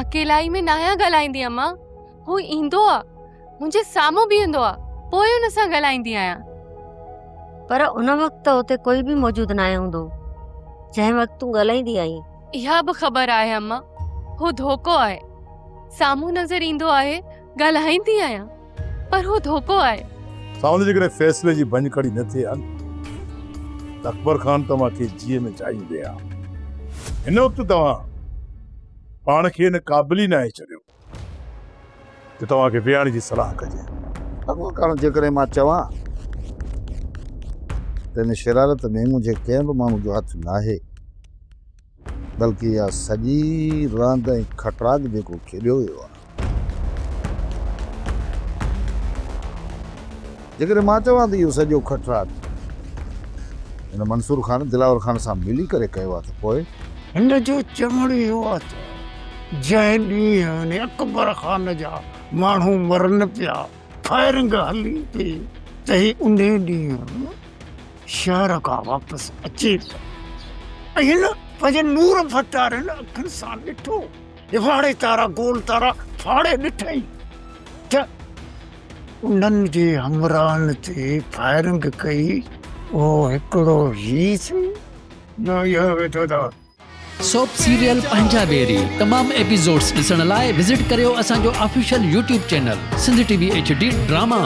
اڪيلائي ۾ ناهيان ڳالهائيندي امان. هو ايندو آ، منهنجي سامهون بيهندو آ، پوء ان سان ڳالهائيندي آهيان. پر ان وقت ته اتي ڪوئي به موجود ناهي هوندو، جنهن وقت تون ڳالهائيندي آهين. اها به خبر آهي امان، هو ڌوڪو آهي. سامهون نظر ايندو آهي، ڳالهائيندي آهيان، پر هو ڌوڪو آهي. ساوند جيڪڏهن فيصلي جي ڀڃڪڙي نه ٿئي ها نه ته اڪبر خان توهان کي جيء ۾ جايون ڏئي ها. هن وقت توهان پاڻ کي ان قابل ئي ناهي ڇڏيو. جو توهان کي ويهڻ جي صلاح ڪجي. اڳو ڪارڻ جيڪڏهن مان چوان ته ان شرارت ۾ منهنجي ڪنهن به ماڻهو جو هٿ ناهي، بلڪه اها سڄي راند ۽ کٽراڳ جيڪو کيڏيو ويو آهي. جيڪڏهن مان چوان ته اهو سڄو کٽراڳ هن منصور خان دلاور خان سان ملي ڪري ڪيو آهي ته پوء؟ هن جو چوڻ اهو آهي ته جنهن ڏينهن اڪبر خان جا ماڻهو مرن پيا، فائرنگ هلي پئي ته هي انهي ڏينهن شهر کان واپس اچي پيو ۽ هن پنهنجي نور ڦٽارين اکين سان ڏٺو، اڦاڙي تارا گول تارا ڦاڙي ڏٺائين ته انهن جي همراهن تي فائرنگ ڪئي، اهو هڪڙو هي سهي نه اهو ويٺو اٿو. سوپ سيريل پنهنجا ويري تمام ايپيسوڊس ڏسڻ لاء وزٽ ڪريو اسان جو official YouTube channel Sindh T V H D drama.